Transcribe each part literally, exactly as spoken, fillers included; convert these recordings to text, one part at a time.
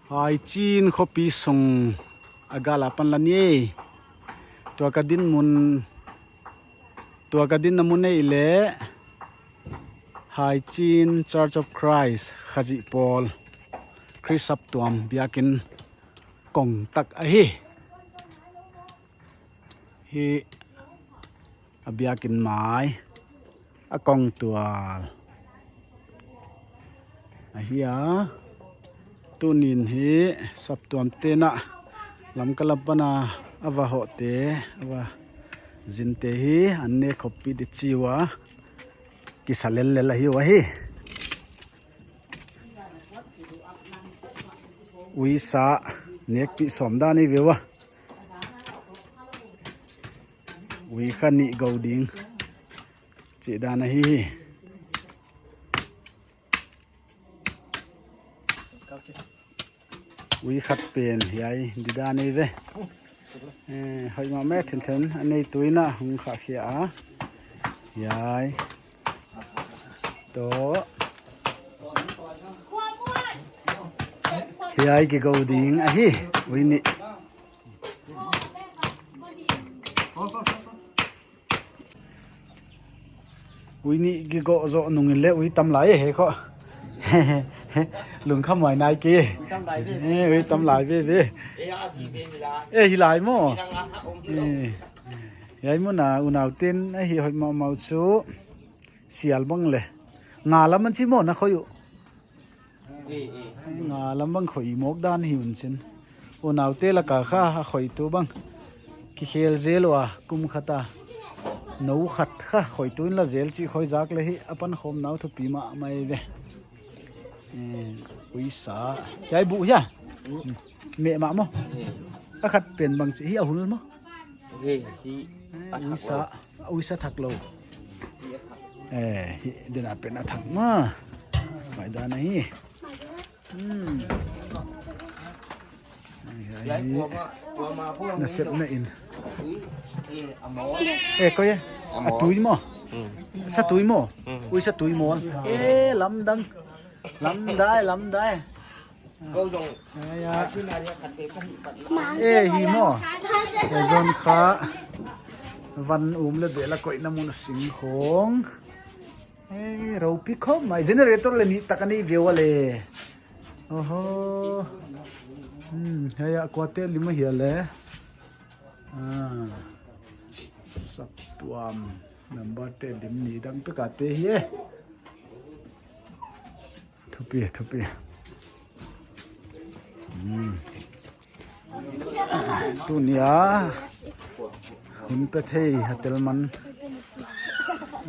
Haichin khopi sung a gal apan la ni. Tua ka dinmun, tua ka dinna mun ei le Haichin Church of Christ Khazih Pawl Khrist saptuam biakin kong tak ahi. Hi a biakin mai a kong tual ahi a. Tunin hi saptuamte'n a Lamka lam pana a va hohte, a va zinte hi an ne khopi di chi ua, kisa lellel ahi ua hi. Uisa nekpih sawm dan i ve ua. Ui kha nih go ding chih dan ahi hi. Ui khat pen hiai di dan ei ve. Eh, hoih mahmah thenthen a neitu in a hong khahkhia a. Hiai. Toh. Hiai kigo ding ahi. Ui nih. Ui nih kigo zoh nung in le ui tam lai e, he kho. Lungkham huai nai kei. Ui tam lai veve. Eh, ui tam lai veve. Eh, a di ve ni la. Eh, hi lai maw. Hi dang a ha om hi lo. Eh. Hiai mun a unauten ahi hoih mahmah chu. Sial bang le. Nga lam an chi maw na khoih uh. Nga lam bang khoih mawk dan hi un chin. Unaute laka kha a khoihtu bang. Kikhel zel ua kum khat a. Nou khat kha khoihtu in la zel chih khoih zak le hi a pankhawmna uh thupi mahmah ei ve. Eh, uisa. Hiai buh hia? Meh mah maw. A khat pen bang chi hi a hul maw. Hi, hi. Eh, a thak uisa, lo. Uisa thak lo. Hi a thak. Eh, hi, dena pen a thak ma. Mai dan ahi. Hmm. Ai, ai, hiai hi. Kuama, kuama pun na sep na in. Hi, eh, a maw. Eh, ko ye. A maw. A tui maw. Hmm. Sa tui maw. Hmm. Uisa tui maw. Eh, lamdang. Lamdai, lamdai. Eh, hi maw. Eh, zon kha. Van um le bel a koihna mun sing khong. Eh, ropi khawm mai. Generator le nih tak a nei ve ua le. Oho. Hmm, hiai a kuate lim ahia le. Ah. Saptuam member te lim ni dang pek a te hi e. Thupi, thupi. Hmm. Tuni a hun pe thei a tel man.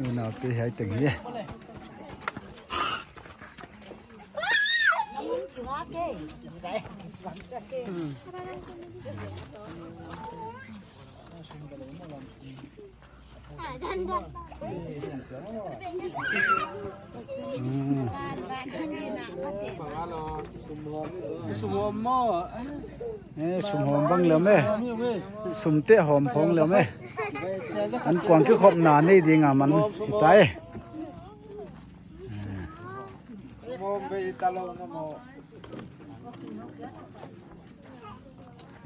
Unaute hiai teng hi. Hmm. Hmm. Sum hawm maw. Eh, sum hawm bang lem e. Sum te hawm phong lem e. An kuang kikhopna nei ding a man hita e. Sum hawm be ta lo na maw.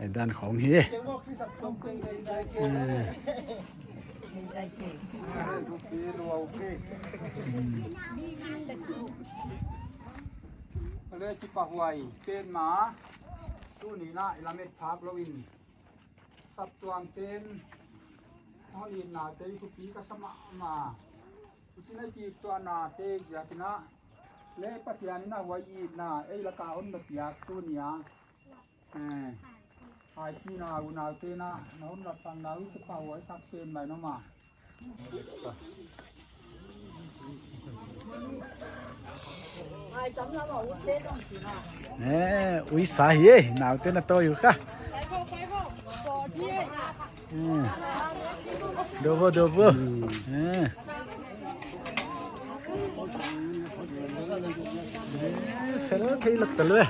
Eh, dan khong hi. Eh. Hmm. Ale kipahhuai pen ma, tuni a i lamet phak lou in. Saptuam ten, hon itna te thupi ka sa mahmah. Huchi'n a kithuahna te ziakin a, le Pathian in a huai itna ei laka hon na piak tuni a. Eh, Haichin a unaute na, na hon na sang na uh kipahhuai sak pen mai nawn a. Eh, uisa hi e, naute na toh uh kha. Eh. Dobo, dobo. Eh. Eh, fel thei lak ta lou e. Eh.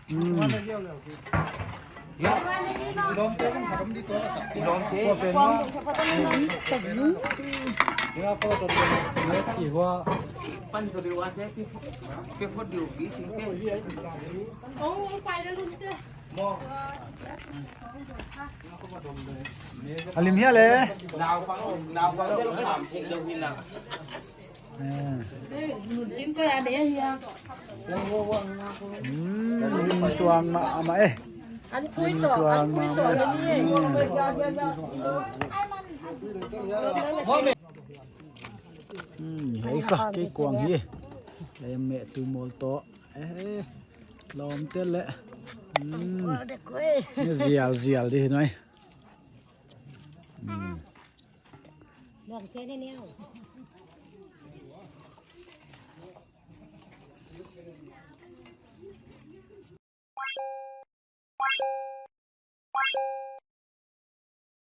Hmm. A lim hia le. Hmm, tuang mahmah e. An pui to, tuang an pui to mahmah. Hmm, hei kha, kei kuang hi. Hei me tu mol to. Eh, lawmte le. Hmm. Ni zial zial di noi. Hmm.